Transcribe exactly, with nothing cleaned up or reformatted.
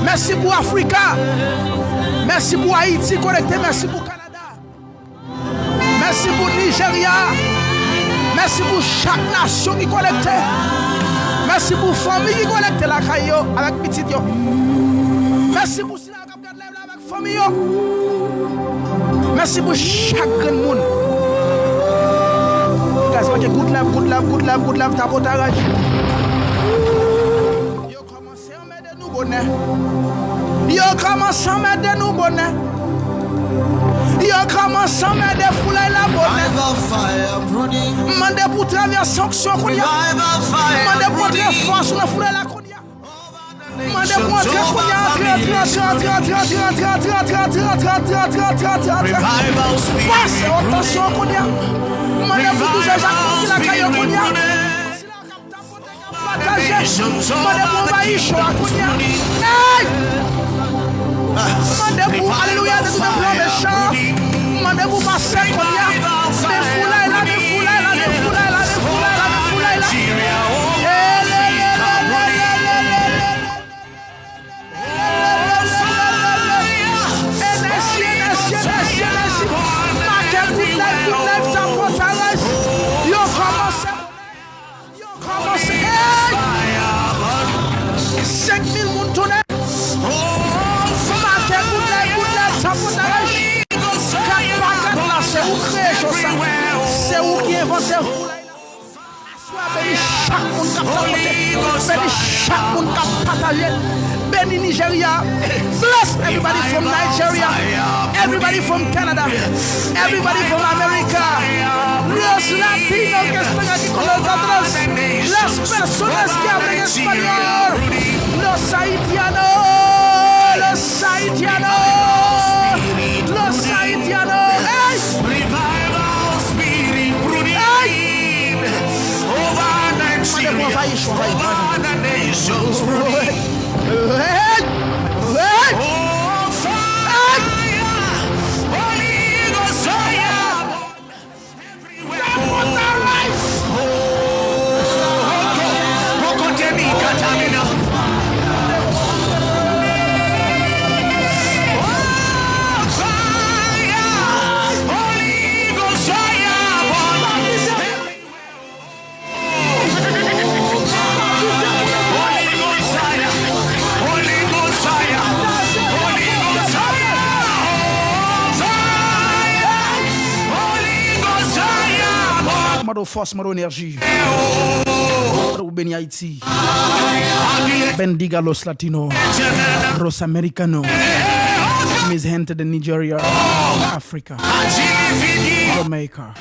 Mèsi pou Afrika. Mèsi pou Ayiti konekte. Mèsi pou Kanada. Mèsi pou Nijerya. Mèsi pou chak nasyon ki konekte. Mèsi pou fanmi ki konekte lakay yo avèk pitit yo. Mèsi pou sila yo k ap gad live la avèk fanmi yo. Mèsi pou chak grenn moun. Guys, make good love, good love, good love, good love, tapotaraj. Yo kòmanse anmède nou bonè. Yo kòmanse anmède nou bonè. Yo kòmanse anmède foulay la bonè. Mande pou travèse onksyon kounye a. Mande pou antre fòs nan foulay la kounye a. Mande pou antre kounye a, antre, antre, antre. Pase, atansyon kounye a. Mande pou douz Jacques ki lakay yo kounye a. Pataje. Mande pou anvayi cho a kounye a. Hey! Mande pou alelouya detounen plan mechan. Mande pou pase kounye a. Defoulay la, defoulay la, defoulay la, defoulay la, defoulay la. Enèji, enèji, enèji, enèji. Make good life, good life, tapotaraj. Yo kòmanse. Yo kòmanse. Hey! Senk mil moun tounen. Make good life, good life, tapotaraj. Kat pa kat la, se ou kreye cho sa. Se ou ki envante foulay la. Aswè a, beni chak moun k ap tapote. Beni chak moun k ap pataje. Beni Nigeria. Bless everybody from Nigeria. Everybody from Canada. Everybody from America. Los latinos que están aquí con nosotros. Las personas que hablan español. Los haitianos. Los haitianos. Los haitianos. Hey! Hey! Mande pou anvayi cho, anvayi, anvayi. Hey! Hey! Hey! Mande w fòs, mande w enèji. Mande w beni Ayiti. Bendiga los latinos, los americanos, mis gente de Nigeria, Africa, Jamaica.